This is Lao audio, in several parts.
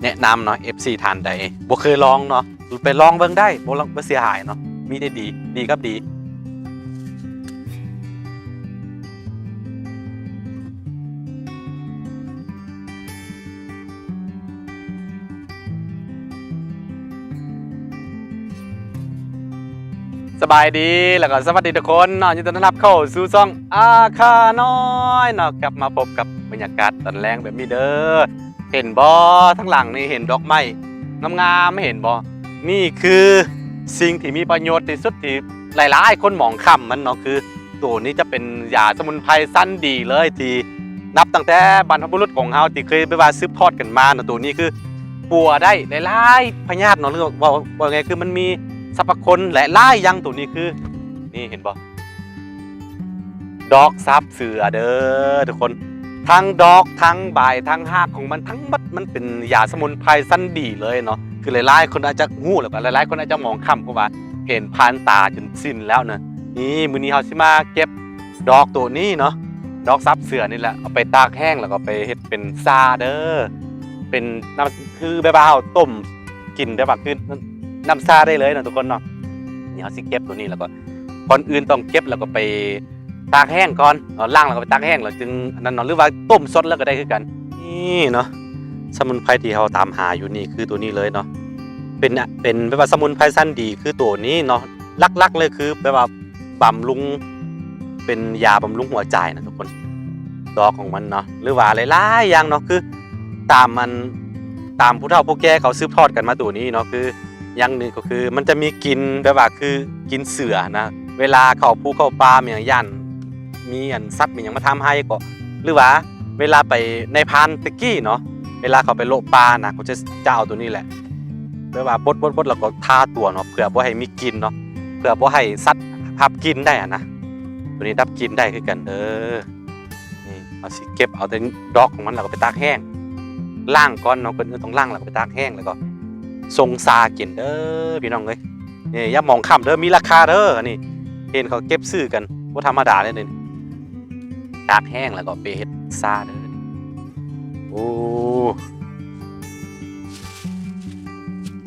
ແນະນຳເນາະ ເອັຟຊີ ທ່ານໃດບໍ່ເຄີຍລອງເນາະ ໄປລອງເບິ່ງໄດ້ ບໍ່ ບໍ່ເສຍຫາຍເນາະ ມີແຕ່ດີ ດີກັບດີ. ສະບາຍດີ ແລ້ວກໍສະຫວັດດີທຸກຄົນເນາະ ຍິນດີຕ້ອນຮັບເຂົ້າສູ່ຊ່ອງອາຄານ້ອຍເນາະ ກັບມາພົບກັບບັນຍາກາດຕອນແລງແບບນີ້ເດີ. ເຫັນບໍ່ ທາງຫຼັງນີ້ເຫັນດອກໄມ້ງາມໆ ເຫັນບໍ່? ນີ້ຄືສິ່ງທີ່ມີປະໂຫຍດທີ່ສຸດ ທີ່ຫຼາຍໆຄົນມອງຂ້າມມັນເນາະ ຄື ໂຕນີ້ຈະເປັນຢາສະໝຸນໄພຊັ້ນດີເລີຍ ທີ່ນັບຕັ້ງແຕ່ບັນພະບຸລຸດຂອງເຮົາທີ່ເຄີຍແບບວ່າສືບທອດກັນມາເນາະ. ໂຕນີ້ຄືປົວໄດ້ຫຼາຍໆພະຍາດເນາະ ຫຼືເວົ້າ ເວົ້າງ່າຍຄືມັນມີສັບພະຄຸນຫຼາຍໆຢ່າງ. ໂຕນີ້ຄື ນີ້ເຫັນບໍ່? ດອກສາບເສືອເດີທຸກຄົນ ທັງດອກ ທັງໃບ ທັງຮາກຂອງມັນ ທັງໝົດມັນເປັນຢາສະໝຸນໄພຊັ້ນດີເລີຍເນາະ. ຄືຫຼາຍໆຄົນອາດຈະຮູ້ ແລ້ວກໍຫຼາຍໆຄົນອາດຈະມອງຂ້າມ ເພາະວ່າເຫັນຜ່ານຕາຈົນຊິນແລ້ວນະ. ນີ້ ມື້ນີ້ເຮົາຊິມາເກັບດອກໂຕນີ້ເນາະ ດອກສາບເສືອນີ້ແຫຼະ ເອົາໄປຕາກແຫ້ງ ແລ້ວກໍໄປເຮັດເປັນຊາເດີ ເປັນນ້ຳ ຄືແບບວ່າເຮົາຕົ້ມກິນ ແບບວ່າຄືນ້ຳຊາໄດ້ເລີຍເນາະທຸກຄົນເນາະ. ນີ້ເຮົາຊິເກັບໂຕນີ້ ແລ້ວກໍ ກ່ອນອື່ນຕ້ອງເກັບແລ້ວກໍໄປຕາກແຫ້ງກ່ອນເນາະ ລ້າງແລ້ວກໍໄປຕາກແຫ້ງ ແລ້ວຈຶ່ງອັນນັ້ນເນາະ ຫຼືວ່າຕົ້ມສົດແລ້ວກໍໄດ້ຄືກັນ. ນີ້ເນາະ ສະໝຸນໄພທີ່ເຮົາຕາມຫາຢູ່ນີ້ຄືໂຕນີ້ເລີຍເນາະ ເປັນ ເປັນແບບວ່າສະໝຸນໄພຊັ້ນດີຄືໂຕນີ້ເນາະ. ຫຼັກໆເລີຍຄືແບບວ່າບຳລຸງ ເປັນຢາບຳລຸງຫົວໃຈນະທຸກຄົນ ດອກຂອງມັນເນາະ ຫຼືວ່າຫຼາຍໆຢ່າງເນາະ ຄືຕາມອັນ ຕາມຜູ້ເຖົ້າຜູ້ແກ່ເຂົາສືບທອດກັນມາໂຕນີ້ເນາະ ຄື ຢ່າງໜຶ່ງກໍຄືມັນຈະມີກິ່ນແບບວ່າຄືກິ່ນເສືອນະ ເວລາເຂົ້າພູເຂົ້າປ່າແມ່ນຫຍັງ ຢ້ານມີອັນສັດມີຫຍັງມາທຳຮ້າຍກໍ ຫຼືວ່າເວລາໄປ ນາຍພານແຕ່ກີ້ເນາະ ເວລາເຂົາໄປໂລະປ່ານະ ເຂົາຈະ ຈະເອົາໂຕນີ້ແຫຼະ ແບບວ່າບົດໆໆ ແລ້ວກໍທາຕົວເນາະ ເພື່ອບໍ່ໃຫ້ມີກິ່ນເນາະ ເພື່ອບໍ່ໃຫ້ສັດຮັບກິ່ນໄດ້ຫັ້ນນະ. ໂຕນີ້ດັບກິ່ນໄດ້ຄືກັນເດີ. ນີ້ ເຮົາຊິເກັບເອົາແຕ່ດອກຂອງມັນ ແລ້ວກໍໄປຕາກແຫ້ງ ລ້າງກ່ອນເນາະ ກ່ອນອື່ນຕ້ອງລ້າງ ແລ້ວກໍໄປຕາກແຫ້ງ ແລ້ວກໍຊົງຊາກິນເດີພີ່ນ້ອງເອີຍ. ນີ້ຢ່າມອງຂ້າມເດີ ມີລາຄາເດີ ອັນນີ້ເຫັນເຂົາເກັບຊື້ກັນ ບໍ່ທຳມະດາເດ້ນີ້ ຕາກແຫ້ງ ແລ້ວກໍໄປເຮັດຊາເດີ. ໂອ້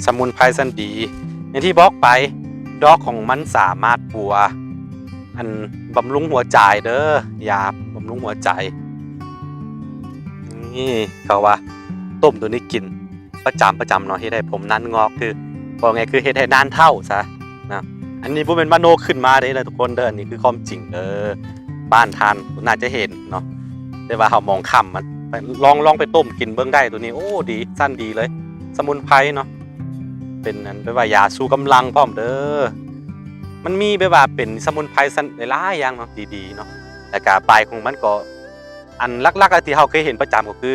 ສະໝຸນໄພຊັ້ນດີ ຢ່າງທີ່ບອກໄປ ດອກຂອງມັນສາມາດປົວ ອັນ ບຳລຸງຫົວໃຈເດີ ຢາບຳລຸງຫົວໃຈ. ນີ້ເຂົາວ່າຕົ້ມໂຕນີ້ກິນປະຈຳ ປະຈຳເນາະ ເຮັດໃຫ້ຜົມໜັນງອກ ຄື ເວົ້າງ່າຍຄືເຮັດໃຫ້ໜັນເຖົ້າຊະນະ. ອັນນີ້ບໍ່ແມ່ນມະໂນຂຶ້ນມາເດ້ນະທຸກຄົນເດີ ອັນນີ້ຄືຄວາມຈິງເດີ. ບ້ານທ່ານໜ້າຈະເຫັນເນາະ ແຕ່ວ່າເຮົາມອງຂ້າມມັນ. ໄປ ລອງ ລອງໄປຕົ້ມກິນເບິ່ງໄດ້ໂຕນີ້ ໂອ້ ດີ ຊັ້ນດີເລີຍ ສະໝຸນໄພເນາະ ເປັນອັນ ແບບວ່າຢາຊູກຳລັງພ້ອມເດີ. ມັນມີແບບວ່າເປັນສະໝຸນໄພຊັ້ນຫຼາຍໆຢ່າງເນາະ ດີໆເນາະ ແລ້ວກະໃບຂອງມັນກໍ ອັນຫຼັກໆທີ່ເຮົາເຄີຍເຫັນປະຈຳກໍຄື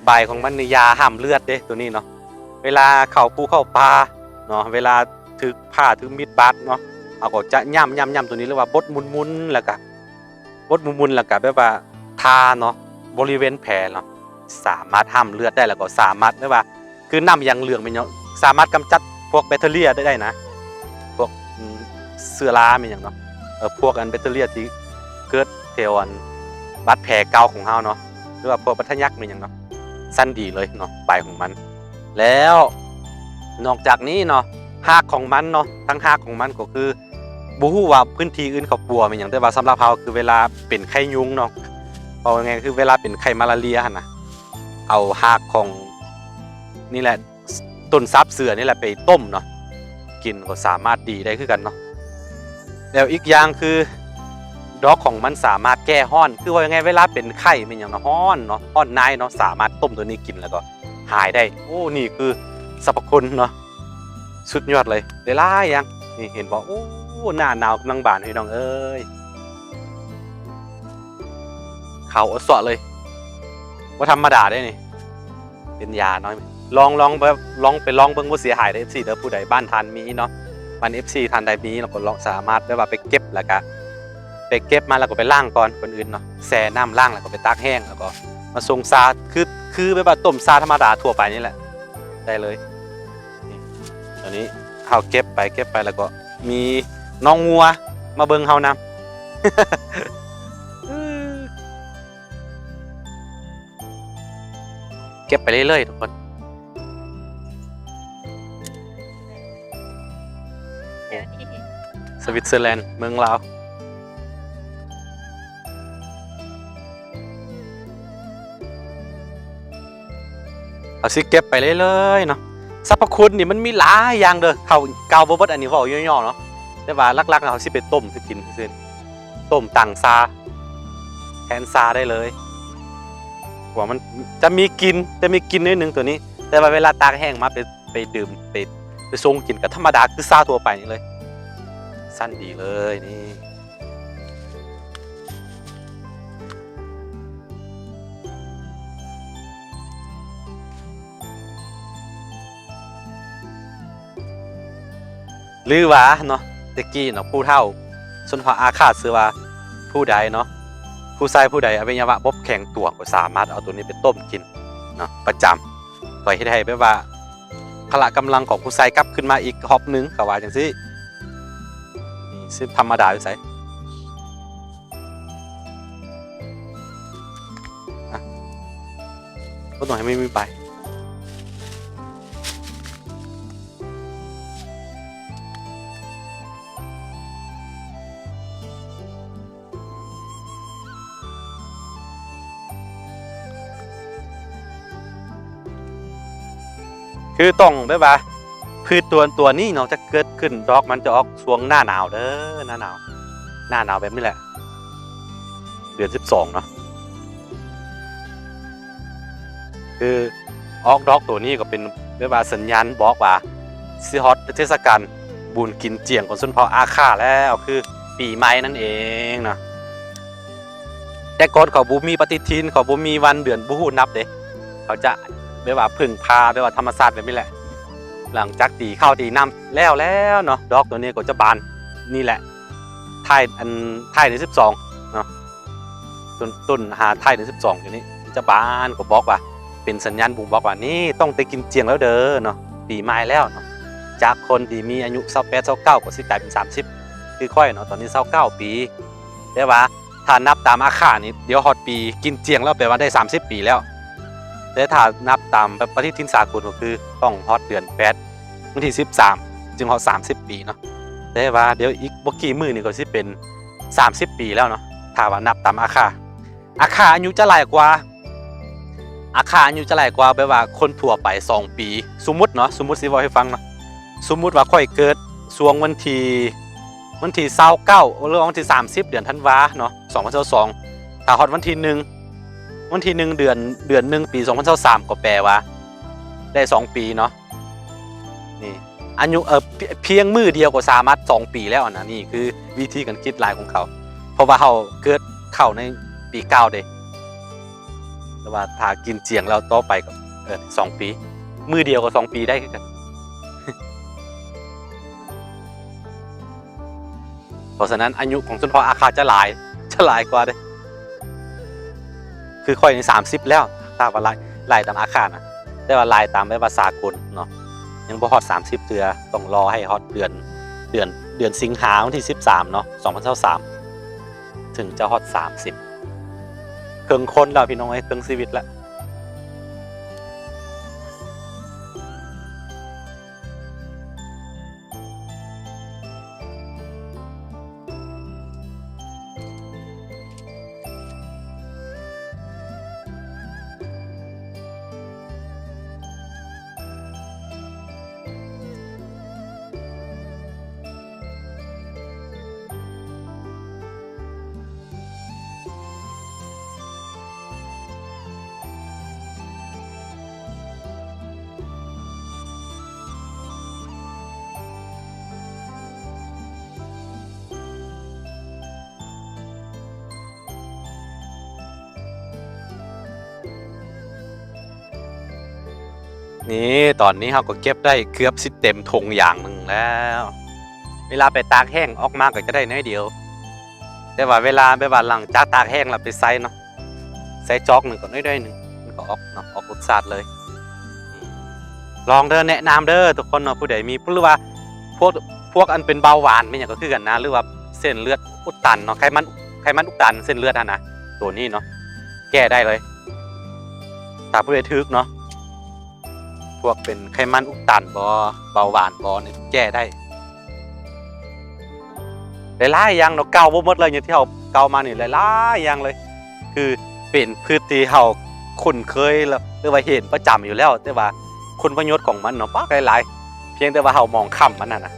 ໃບຂອງມັນນີ້ຢາຫ້າມເລືອດເດ້ ໂຕນີ້ເນາະ. ເວລາເຂົ້າພູເຂົ້າປ່າເນາະ ເວລາຖືກພ້າຖືກມີດບາດເນາະ ເຮົາກໍຈະຫຍ້ຳໆໆໂຕນີ້ ຫຼືວ່າບົດໝຸນໆ ແລ້ວກະ ບົດໝຸນໆ ແລ້ວກະແບບວ່າທາເນາະ ບໍລິເວນແຜເນາະ ສາມາດຫ້າມເລືອດໄດ້ ແລ້ວກໍສາມາດແບບວ່າ ຄືນ້ຳຢາງເຫຼືອງແມ່ນຫຍັງ ສາມາດກຳຈັດພວກແບັກເຕີເຣຍໄດ້ ໄດ້ນະ ພວກ ອືມ ເຊື້ອລາແມ່ນຫຍັງເນາະ ເອີ ພວກອັນແບັກເຕີເຣຍທີ່ເກີດແຖວອັນບາດແຜເກົ່າຂອງເຮົາເນາະ ຫຼືວ່າພວກບັດທະຍັກແມ່ນຫຍັງເນາະ ຊັ້ນດີເລີຍເນາະ ໃບຂອງມັນ. ແລ້ວນອກຈາກນີ້ເນາະ ຮາກຂອງມັນເນາະ ທັງຮາກຂອງມັນກໍຄື ບໍ່ຮູ້ວ່າພື້ນທີ່ອື່ນເຂົາປົວແມ່ນຫຍັງ ແຕ່ວ່າສຳລັບເຮົາຄືເວລາເປັນໄຂ້ຍຸງເນາະ ເວົ້າງ່າຍໆຄືເວລາເປັນໄຂ້ມາລາເຣຍຫັ້ນນະ ເອົາຮາກຂອງ ນີ້ແຫຼະ ຕົ້ນສາບເສືອນີ້ແຫຼະໄປຕົ້ມເນາະ ກິນກໍສາມາດດີໄດ້ຄືກັນເນາະ. ແລ້ວອີກຢ່າງຄື ດອກຂອງມັນສາມາດແກ້ຮ້ອນ ຄືເວົ້າງ່າຍໆ ເວລາເປັນໄຂ້ແມ່ນຫຍັງເນາະ ຮ້ອນເນາະ ຮ້ອນໃນເນາະ ສາມາດຕົ້ມໂຕນີ້ກິນແລ້ວກໍຫາຍໄດ້. ໂອ້ ນີ້ຄືສັບພະຄຸນເນາະ ສຸດຍອດເລີຍ ໄດ້ຫຼາຍຢ່າງ. ນີ້ເຫັນບໍ່? ໂອ້ ໜ້າໜາວກຳລັງບານ ພີ່ນ້ອງເອີຍ ຂາວອົດສະເລີຍ ບໍ່ທຳມະດາເດ້ນີ້. ເປັນຢາເນາະ ລອງ ລອງແບບ ລອງໄປລອງເບິ່ງ ບໍ່ເສຍຫາຍເດີ ເອັຟຊີເດີ. ຜູ້ໃດບ້ານທ່ານມີເນາະ ບ້ານເອັຟຊີທ່ານໃດມີ ລະກໍລອງສາມາດແບບວ່າໄປເກັບ ລະກະໄປເກັບມາ ລະກໍໄປລ້າງກ່ອນ ກ່ອນອື່ນເນາະ ແຊ່ນ້ຳລ້າງ ລະກໍໄປຕາກແຫ້ງ ລະກໍມາຊົງຊາ ຄື ຄືແບບວ່າຕົ້ມຊາທຳມະດາທົ່ວໄປນີ້ແຫຼະ ໄດ້ເລີຍ. ນີ້ ຕອນນີ້ເຮົາເກັບໄປ ເກັບໄປ ລະກໍມີນ້ອງງົວມາເບິ່ງເຮົານຳ. ເກັບໄປເລື້ອຍໆທຸກຄົນ ສະວິດເຊີແລນ ເມືອງລາວ. ເຮົາຊິເກັບໄປເລື້ອຍໆເນາະ. ສັບພະຄຸນນີ້ມັນມີຫຼາຍຢ່າງເດີ້ ເຮົາກ່າວບໍ່ເບິດ ອັນນີ້ເວົ້າຫຍໍ້ໆເນາະ ແຕ່ວ່າຫຼັກໆເຮົາຊິໄປຕົ້ມຊິກິນຊື່ໆ ຕົ້ມຕັ້ງຊາ ແທນຊາໄດ້ເລີຍ ເພາະວ່າມັນຈະມີກິ່ນ ຈະມີກິ່ນໜ້ອຍໜຶ່ງໂຕນີ້ ແຕ່ວ່າເວລາຕາກແຫ້ງມາໄປ ໄປດື່ມ ໄປ ໄປຊົງກິນກໍທຳມະດາຄືຊາທົ່ວໄປນີ້ເລີຍ. ຊັ້ນດີເລີຍນີ້. ຫຼືວ່າເນາະ ແຕ່ກີ້ເນາະ ຜູ້ເຖົ້າຊົນເຜົ່າອາຄາ ຊື່ວ່າຜູ້ໃດເນາະ ຜູ້ຊາຍຜູ້ໃດອະໄວຍະວະບໍ່ແຂງຕົວ ກໍສາມາດເອົາໂຕນີ້ໄປຕົ້ມກິນເນາະ ປະຈຳ ກໍເຮັດໃຫ້ແບບວ່າພະລະກຳລັງຂອງຜູ້ຊາຍກັບຄືນມາອີກຮອບໜຶ່ງ ເຂົາວ່າຈັ່ງຊີ້. ນີ້ຊິທຳມະດາຢູ່ໃສ? ອ່ະ ບໍ່ຕ້ອງໃຫ້ມັນມີໃບ. ຄືຕ້ອງແບບວ່າ ພືດຕົວ ຕົວນີ້ເນາະ ຈະເກີດຂຶ້ນ ດອກມັນຈະອອກຊ່ວງໜ້າໜາວເດີ້ ໜ້າໜາວ ໜ້າໜາວແບບນີ້ແຫຼະ ເດືອນສິບສອງເນາະ. ຄືອອກດອກໂຕນີ້ກໍເປັນແບບວ່າສັນຍານບອກວ່າຊິຮອດເທດສະການບຸນກິນຈຽງຂອງຊົນເຜົ່າອາຄາແລ້ວ ຄືປີໃໝ່ນັ້ນເອງເນາະ. ແຕ່ກ່ອນເຂົາບໍ່ມີປະຕິທິນ ເຂົາບໍ່ມີວັນເດືອນ ບໍ່ຮູ້ນັບເດ້ ເຂົາຈະແບບວ່າເພິ່ງພາແບບວ່າທຳມະຊາດແບບນີ້ແຫຼະ. ຫຼັງຈາກຕີເຂົ້າຕີນ້ຳແລ້ວແລ້ວເນາະ ດອກໂຕນີ້ກໍຈະບານນີ້ແຫຼະ ທ້າຍ ອັນ ທ້າຍເດືອນສິບສອງເນາະ ຕົ້ນ ຕົ້ນຫາທ້າຍເດືອນສິບສອງຢູ່ນີ້ຈະບານ ກໍບອກວ່າເປັນສັນຍານບົ່ງບອກວ່າ ນີ້ຕ້ອງໄດ້ກິນຈຽງແລ້ວເດີ້ເນາະ ປີໃໝ່ແລ້ວເນາະ. ຈາກຄົນທີ່ມີອາຍຸຊາວແປດ ຊາວເກົ້າ ກໍຊິກາຍເປັນສາມສິບ ຄືຂ້ອຍເນາະ ຕອນນີ້ຊາວເກົ້າປີ ແຕ່ວ່າ ຖ້ານັບຕາມອາຄານີ້ ດຽວຮອດປີກິນຈຽງແລ້ວ ແປວ່າໄດ້ສາມສິບປີແລ້ວ. ແຕ່ຖ້ານັບຕາມແບບປະຕິທິນສາກົນ ກໍຄືຕ້ອງຮອດເດືອນແປດ ວັນທີສິບສາມ ຈຶ່ງຮອດສາມສິບປີເນາະ. ແຕ່ວ່າດຽວອີກບໍ່ກີ້ມື້ນີ້ກໍຊິເປັນສາມສິບປີແລ້ວເນາະ ຖ້າວ່ານັບຕາມອາຄາ. ອາຄາອາຍຸຈະຫຼາຍກວ່າ ອາຄາອາຍຸຈະຫຼາຍກວ່າແບບວ່າຄົນທົ່ວໄປສອງປີ. ສົມມຸດເນາະ ສົມມຸດ ຊິເວົ້າໃຫ້ຟັງເນາະ ສົມມຸດວ່າຂ້ອຍເກີດຊ່ວງວັນທີ ວັນທີຊາວເກົ້າ ຫຼືວ່າວັນທີສາມສິບ ເດືອນທັນວາເນາະ ສອງພັນຊາວສອງ ຖ້າຮອດວັນທີໜຶ່ງ ວັນທີໜຶ່ງ ເດືອນ ເດືອນໜຶ່ງ ປີສອງພັນຊາວສາມ ກໍແປວ່າໄດ້ສອງປີເນາະ. ນີ້ ອາຍຸ ເອີ ພຽງມື້ດຽວກໍສາມາດສອງປີແລ້ວນະ. ນີ້ຄືວິທີການຄິດຫຼາຍຂອງເຂົາ ເພາະວ່າເຮົາເກີດເຂົ້າໃນປີເກົ່າເດ້ ແຕ່ວ່າຖ້າກິນຈຽງແລ້ວຕໍ່ໄປກໍ ເອີ ສອງປີ ມື້ດຽວກໍສອງປີໄດ້ຄືກັນ. ເພາະສະນັ້ນອາຍຸຂອງຊົນເຜົ່າອາຄາຈະຫຼາຍ ຈະຫຼາຍກວ່າເດ້. ຄືຂ້ອຍນີ້ສາມສິບແລ້ວ ຖ້າວ່າໄລ່ ໄລ່ຕາມອາຄານະ ແຕ່ວ່າໄລ່ຕາມແບບວ່າສາກົນເນາະ ຍັງບໍ່ຮອດສາມສິບເທື່ອ ຕ້ອງລໍໃຫ້ຮອດເດືອນ ເດືອນ ເດືອນສິງຫາ ວັນທີສິບສາມເນາະ ສອງພັນຊາວສາມ ເຖິງຈະຮອດສາມສິບ. ເຄິ່ງຄົນແລ້ວພີ່ນ້ອງເອີຍ ເຄິ່ງຊີວິດແລ້ວ. ນີ້ ຕອນນີ້ເຮົາກໍເກັບໄດ້ເກືອບຊິເຕັມຖົງຢາງໜຶ່ງແລ້ວ. ເວລາໄປຕາກແຫ້ງອອກມາກໍຈະໄດ້ໜ້ອຍດຽວ ແຕ່ວ່າເວລາແບບວ່າຫຼັງຈາກຕາກແຫ້ງແລ້ວໄປໃສ່ເນາະ ໃສ່ຈອກໜຶ່ງກໍໜ້ອຍໆໜຶ່ງ ມັນກໍອອກເນາະ ອອກລົດຊາດເລີຍ. ລອງເດີ ແນະນຳເດີທຸກຄົນເນາະ ຜູ້ໃດມີ ຫຼືວ່າພວກ ພວກອັນເປັນເບົາຫວານ ແມ່ນຫຍັງກໍຄືກັນນະ ຫຼືວ່າເສັ້ນເລືອດອຸດຕັນເນາະ ໄຂມັນ ໄຂມັນອຸດຕັນເສັ້ນເລືອດຫັ້ນນະ ໂຕນີ້ເນາະ ແກ້ໄດ້ເລີຍ ຖ້າຜູ້ໃດຖືກເນາະ. ພວກເປັນໄຂມັນອຸດຕັນບໍ ເບົາຫວານບໍ ນີ້ແກ້ໄດ້. ຫຼາຍໆຢ່າງເນາະ ກ່າວບໍ່ໝົດເລີຍ ຢ່າງທີ່ເຮົາກ່າວມານີ້ຫຼາຍໆຢ່າງເລີຍ ຄືເປັນພືດທີ່ເຮົາຄຸ້ນເຄີຍ ຫຼືວ່າເຫັນປະຈຳຢູ່ແລ້ວ ແຕ່ວ່າຄຸນປະໂຫຍດຂອງມັນເນາະ ປາກຫຼາຍໆ ພຽງແຕ່ວ່າເຮົາມອງຂ້າມມັນຫັ້ນນະ.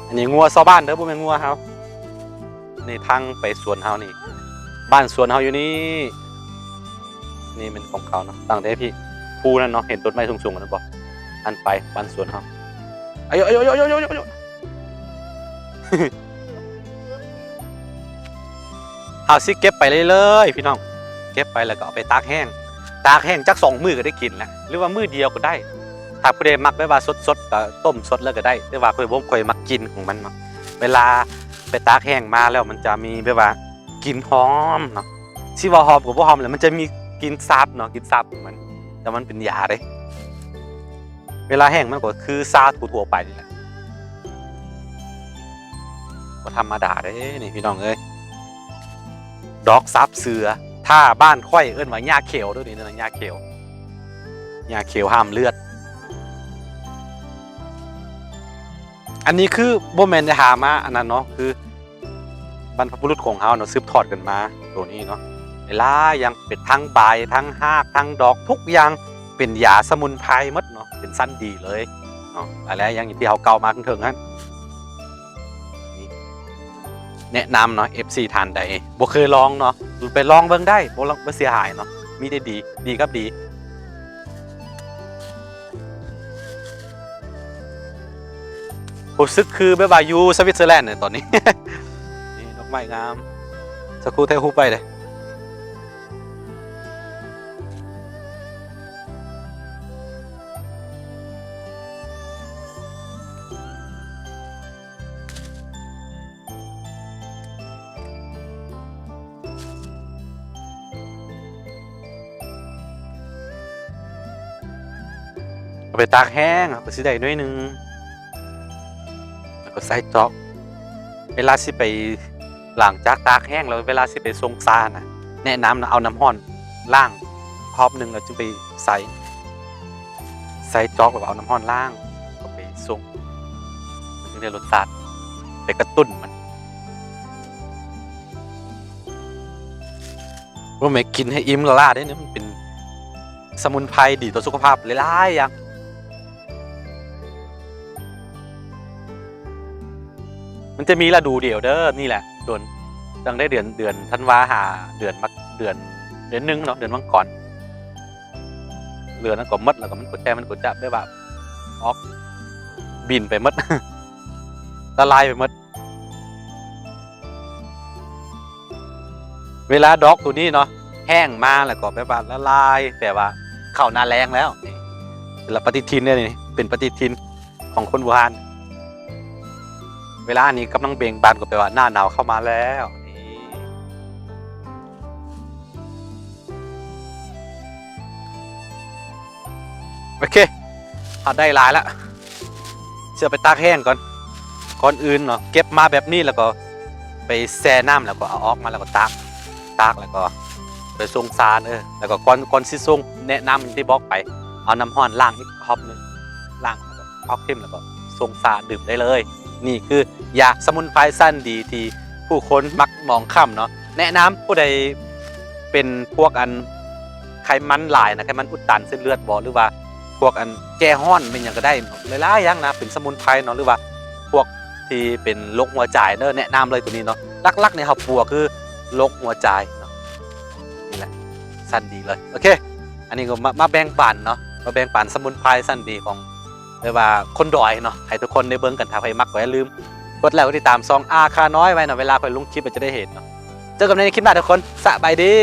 ອັນນີ້ງົວຊາວບ້ານເດີ ບໍ່ແມ່ນງົວເຮົາ. ນີ້ທາງໄປສວນເຮົານີ້ ບ້ານສວນເຮົາຢູ່ນີ້ ນີ້ແມ່ນຂອງເຂົາເນາະ ຕັ້ງແຕ່ພີ້ ພູນັ້ນເນາະ ເຫັນຕົ້ນໄມ້ສູງໆນັ້ນບໍ່ ອັນໄປບ້ານສວນເຮົາ. ອາໂຍ ອາໂຍ ອາໂຍ ອາໂຍ ອາໂຍ ເຮົາຊິເກັບໄປເລື້ອຍໆ ພີ່ນ້ອງ ເກັບໄປແລ້ວກໍເອົາໄປຕາກແຫ້ງ ຕາກແຫ້ງຈັກສອງມື້ກໍໄດ້ກິນແລ້ວ ຫຼືວ່າມື້ດຽວກໍໄດ້ ຖ້າຜູ້ໃດມັກແບບວ່າສົດໆ ກໍຕົ້ມສົດເລີຍກໍໄດ້ ແຕ່ວ່າຂ້ອຍບໍ່ ຂ້ອຍມັກກິ່ນຂອງມັນເນາະ ເວລາໄປຕາກແຫ້ງມາແລ້ວມັນຈະມີແບບວ່າກິ່ນຫອມເນາະ ຊິວ່າຫອມກໍບໍ່ຫອມແຫຼະ ມັນຈະມີກິ່ນສາບເນາະ ກິ່ນສາບຂອງມັນ ແຕ່ມັນເປັນຢາເດ້. ເວລາແຫ້ງມັນກໍຄືຊາທົ່ວໆໄປນີ້ແຫຼະ ບໍ່ທຳມະດາເດ້ນີ້ພີ່ນ້ອງເອີຍ ດອກສາບເສືອ ຖ້າບ້ານຂ້ອຍເອີ້ນວ່າຫຍ້າຂຽວເດີນີ້ນະ ຫຍ້າຂຽວ ຫຍ້າຂຽວຫ້າມເລືອດ. ອັນນີ້ຄືບໍ່ແມ່ນໄດ້ຫາມາອັນນັ້ນເນາະ ຄືບັນພະບຸລຸດຂອງເຮົາເນາະ ສືບທອດກັນມາໂຕນີ້ເນາະ ຫຼາຍໆຢ່າງ ເປັນທັງໃບ ທັງຮາກ ທັງດອກ ທຸກຢ່າງເປັນຢາສະໝຸນໄພໝົດເນາະ ເປັນຊັ້ນດີເລີຍເນາະ ຫຼາຍໆຢ່າງທີ່ເຮົາກ່າວມາເທິງໆຫັ້ນ. ແນະນຳເນາະ ເອັຟຊີ ທ່ານໃດບໍ່ເຄີຍລອງເນາະ ໄປລອງເບິ່ງໄດ້ ບໍ່ ບໍ່ເສຍຫາຍເນາະ ມີແຕ່ດີ ດີກັບດີ. ຮູ້ສຶກຄືແບບວ່າຢູ່ສະວິດເຊີແລນເລີຍຕອນນີ້ ນີ້ດອກໄມ້ງາມ ສັກຄູ່ຖ່າຍຮູບໄວ້ເດ້. ເອົາໄປຕາກແຫ້ງ ເຮົາກໍຊິໄດ້ໜ່ວຍໜຶ່ງ ແລ້ວກໍໃສ່ຈອກ ເວລາຊິໄປ ຫຼັງຈາກຕາກແຫ້ງແລ້ວ ເວລາຊິໄປຊົງຊານະ ແນະນຳນະ ເອົານ້ຳຮ້ອນລ້າງຮອບໜຶ່ງ ແລ້ວຈຶ່ງໄປໃສ່ ໃສ່ຈອກ ແລ້ວກໍເອົານ້ຳຮ້ອນລ້າງ ກໍໄປຊົງ ມັນຈຶ່ງໄດ້ລົດຊາດ ໄປກະຕຸ້ນມັນ. ບໍ່ແມ່ນກິນໃຫ້ອີ່ມລ້າໆເດ້ ມັນເປັນສະໝຸນໄພດີຕໍ່ສຸຂະພາບຫຼາຍໆຢ່າງ. ມັນຈະມີລະດູດຽວເດີ ນີ້ແຫຼະ ໂດນ ຕັ້ງແຕ່ເດືອນ ເດືອນທັນວາຫາເດືອນມັກ ເດືອນ ເດືອນໜຶ່ງເນາະ ເດືອນມັງກອນ ເຫຼືອນັ້ນກໍໝົດ ແລ້ວກໍມັນກໍແຕ່ ມັນກໍຈະແບບວ່າອອກ ບິນໄປໝົດ ລະລາຍໄປໝົດ. ເວລາດອກໂຕນີ້ເນາະ ແຫ້ງມາແລ້ວກໍແບບວ່າລະລາຍ ແປວ່າເຂົ້າໜ້າແລ້ງແລ້ວ ນີ້ເປັນປະຕິທິນເດ້ນີ້ ເປັນປະຕິທິນຂອງຄົນບູຮານ. ເວລານີ້ກຳລັງເບັ່ງບານ ກໍແປວ່າໜ້າໜາວເຂົ້າມາແລ້ວ ນີ້. ໂອເຄ ເຮົາໄດ້ຫຼາຍລະ ຊິເອົາໄປຕາກແຫ້ງກ່ອນ. ກ່ອນອື່ນເນາະ ເກັບມາແບບນີ້ແລ້ວກໍໄປແຊ່ນ້ຳ ແລ້ວກໍເອົາອອກມາ ແລ້ວກໍຕາກ ຕາກແລ້ວກໍໄປຊົງຊາເດີ. ແລ້ວກໍກ່ອນ ກ່ອນຊິຊົງ ແນະນຳທີ່ບອກໄປ ເອົານ້ຳຮ້ອນລ້າງອີກຮອບໜຶ່ງ ລ້າງແລ້ວກໍອອກຖິ້ມ ແລ້ວກໍຊົງຊາດື່ມໄດ້ເລີຍ. ນີ້ຄືຢາສະໝຸນໄພຊັ້ນດີທີ່ຜູ້ຄົນມັກມອງຂ້າມເນາະ. ແນະນຳຜູ້ໃດເປັນພວກອັນໄຂມັນຫຼາຍນະ ໄຂມັນອຸດຕັນເສັ້ນເລືອດບໍ ຫຼືວ່າພວກອັນແກ້ຮ້ອນແມ່ນຫຍັງກໍໄດ້ ຫຼາຍໆຢ່າງນະ ເປັນສະໝຸນໄພເນາະ ຫຼືວ່າພວກທີ່ເປັນໂລກຫົວໃຈເດີ ແນະນຳເລີຍໂຕນີ້ເນາະ. ຫຼັກໆນີ້ເຮົາປົວຄືໂລກຫົວໃຈເນາະ ນີ້ແຫຼະ ຊັ້ນດີເລີຍ. ໂອເຄ ອັນນີ້ກໍມາ ມາແບ່ງປັນເນາະ ມາແບ່ງປັນສະໝຸນໄພຊັ້ນດີຂອງ ແບບວ່າຄົນດອຍເນາະ ໃຫ້ທຸກຄົນໄດ້ເບິ່ງກັນ. ຖ້າໃຜມັກກໍຢ່າລືມກົດໄລກ໌ ກົດຕິດຕາມຊ່ອງອາຄານ້ອຍໄວ້ເນາະ ເວລາຂ້ອຍລົງຄລິບກໍຈະໄດ້ເຫັນເນາະ. ເຈີກັນໃນຄລິບໜ້າທຸກຄົນ ສະບາຍດີ.